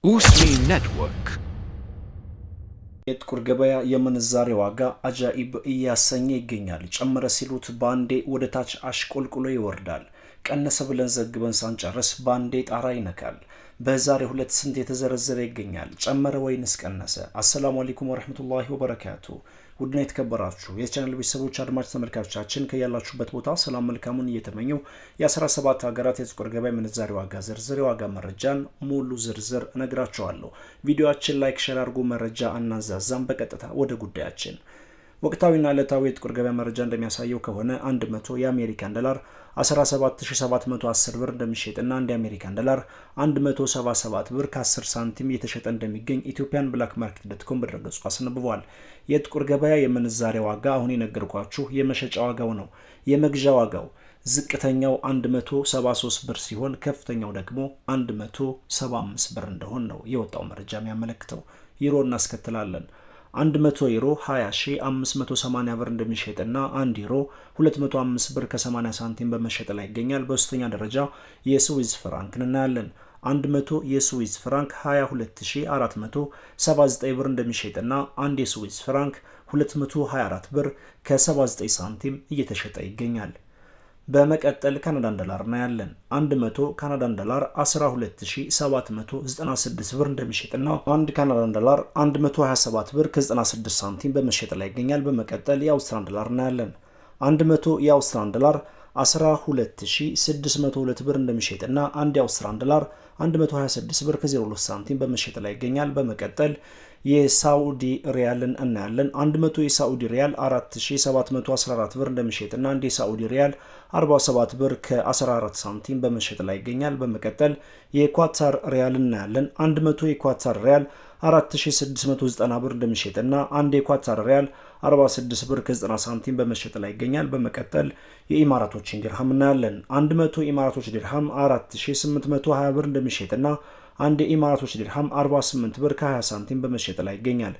Usmi Network. የጥቁር ገበያ የምንዛሬ ዋጋ አጃኢብ እያሰኘ ይገኛል። ጨመረ ሲሉት በአንዴ ወደ ታች አሽቆልቁሎ ይወርዳል። ቀነሰ ብለን ዘግበን ሳንጨርስ በአንዴ ጣራ ይነካል። በዛሬው ዕለት ስንት የተዘረዘረ ይገኛል? ጨመረ ወይንስ ቀነሰ? አሰላሙ አለይኩም ወረህመቱላሂ ወበረካቱ። ውድና የተከበራችሁ የቻናል ቤተሰቦች፣ አድማጭ ተመልካቾቻችን፣ ከያላችሁበት ቦታ ሰላም መልካሙን እየተመኘው የ17 ሀገራት የጥቁር ገበያ ምንዛሬ ዋጋ ዝርዝር የዋጋ መረጃን ሙሉ ዝርዝር እነግራችኋለሁ። ቪዲዮአችን like፣ share አድርጎ መረጃ አናንዛዛም። በቀጥታ ወደ ጉዳያችን። ወቅታዊና ዕለታዊ የጥቁር ገበያ መረጃ እንደሚያሳየው ከሆነ 100 የአሜሪካን ዶላር 17710 ብር እንደሚሸጥና አንድ የአሜሪካን ዶላር 177 ብር ከ10 ሳንቲም እየተሸጠ እንደሚገኝ Ethiopian Black Market dot com በድረገጹ አስነብቧል። የጥቁር ገበያ የምንዛሬ ዋጋ አሁን የነገርኳችሁ የመሸጫ ዋጋው ነው። የመግዣ ዋጋው ዝቅተኛው 173 ብር ሲሆን ከፍተኛው ደግሞ 175 ብር እንደሆን ነው የወጣው መረጃ የሚያመለክተው። ዩሮ እናስከትላለን። 100 ዩሮ 20580 ብር እንደሚሸጥና 1 ዩሮ 205 ብር ከ80 ሳንቲም በመሸጥ ላይ ይገኛል። በሶስተኛ ደረጃ የስዊዝ ፍራንክን እናያለን። 100 የስዊዝ ፍራንክ 22479 ብር እንደሚሸጥና አንድ የስዊዝ ፍራንክ 224 ብር ከ79 ሳንቲም እየተሸጠ ይገኛል። በመቀጠል ካናዳን ዶላር እናያለን። 100 ካናዳን ዶላር 12796 ብር እንደሚሸጥና አንድ ካናዳን ዶላር 127 ብር ከ96 ሳንቲም በመሸጥ ላይ ይገኛል። በመቀጠል የአውስትራን ዶላር እናያለን። 100 የአውስትራን ዶላር 12602 ብር እንደሚሸጥና አንድ የአውስትራን ዶላር 126 ብር ከ02 ሳንቲም በመሸጥ ላይ ይገኛል። በመቀጠል የሳዑዲ ሪያልን እናያለን። 100 የሳዑዲ ሪያል 4714 ብር እንደሚሸጥና አንድ የሳዑዲ ሪያል 47 ብር ከ14 ሳንቲም በመሸጥ ላይ ይገኛል። በመቀጠል የኳታር ሪያል እናያለን። 100 የኳታር ሪያል 4690 ብር እንደሚሸጥና አንድ የኳታር ሪያል 46 ብር ከ90 ሳንቲም በመሸጥ ላይ ይገኛል። በመቀጠል የኢማራቶችን ዲርሃም እናያለን። 100 ኢማራቶች ዲርሃም 4820 ብር እንደሚሸጥና አንድ የኢማራቶች ዲርሃም 48 ብር ከ20 ሳንቲም በመሸጥ ላይ ይገኛል።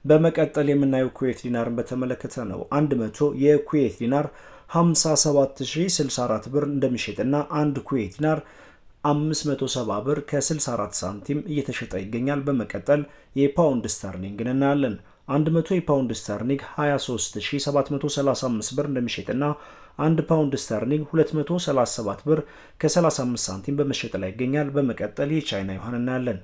በመቀጠል የምናየው ኩዌት ዲናርን በተመለከተ ነው። 100 የኩዌት ዲናር 57064 ብር እንደሚሸጥና አንድ ኩዌት ዲናር 570 ብር ከ64 ሳንቲም እየተሸጠ ይገኛል። በመቀጠል የፓውንድ ስተርሊንግን እናያለን። 100 የፓውንድ ስተርሊንግ 23735 ብር እንደሚሸጥና አንድ ፓውንድ ስተርሊንግ 237 ብር ከ35 ሳንቲም በመሸጥ ላይ ይገኛል። በመቀጠል የቻይና ዩሃን እናያለን።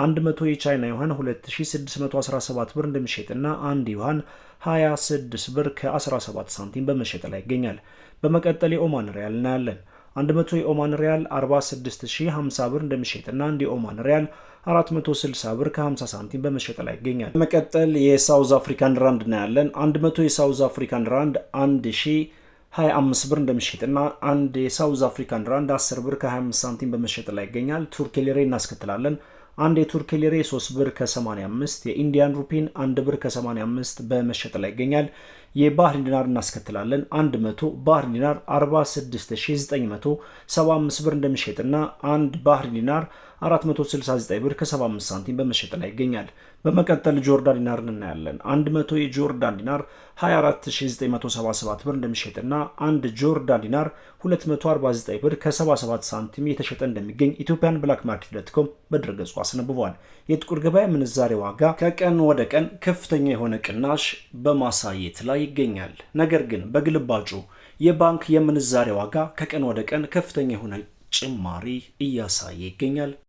100 የቻይና ዩሃን 2617 ብር እንደሚሸጥና አንድ ዩሃን 26 ብር ከ17 ሳንቲም በመሸጥ ላይ ይገኛል። በመቀጠል የኦማን ሪያል እናያለን። 100 የኦማን ሪያል 46050 ብር እንደሚሸጥና አንድ የኦማን ሪያል 460 ብር ከ50 ሳንቲም በመሸጥ ላይ ይገኛል። በመቀጠል የ South African ራንድ እናያለን። 100 የ South African ራንድ 1025 ብር እንደሚሸጥና አንድ የ South African ራንድ 10 ብር ከ25 ሳንቲም በመሸጥ ላይ ይገኛል። ቱርክ ሊሬ እናስከትላለን። አንድ የቱርክ ሊሬ 3 ብር ከ85፣ የ Indian ሩፒን 1 ብር ከ85 በመሸጥ ላይ ይገኛል። የባህሪን ዲናር እናስከትላለን። 100 ባህሪን ዲናር 46975 ብር እንደሚሸጥና አንድ ባህሪን ዲናር 469 ብር ከ75 ሳንቲም በመሸጥ ላይ ይገኛል። በመቀጠል ጆርዳን ዲናርን እናያለን። 100 የጆርዳን ዲናር 24977 ብር እንደሚሸጥና አንድ ጆርዳን ዲናር 249 ብር ከ77 ሳንቲም እየተሸጠ እንደሚገኝ Ethiopian Black Market dot com በድረገጹ አስነብቧል። የጥቁር ገበያ ምንዛሬ ዋጋ ከቀን ወደ ቀን ከፍተኛ የሆነ ቅናሽ በማሳየት ላይ ይገኛል። ነገር ግን በግልባጩ የባንክ የምንዛሬ ዋጋ ከቀን ወደ ቀን ከፍተኛ የሆነ ጭማሪ እያሳየ ይገኛል።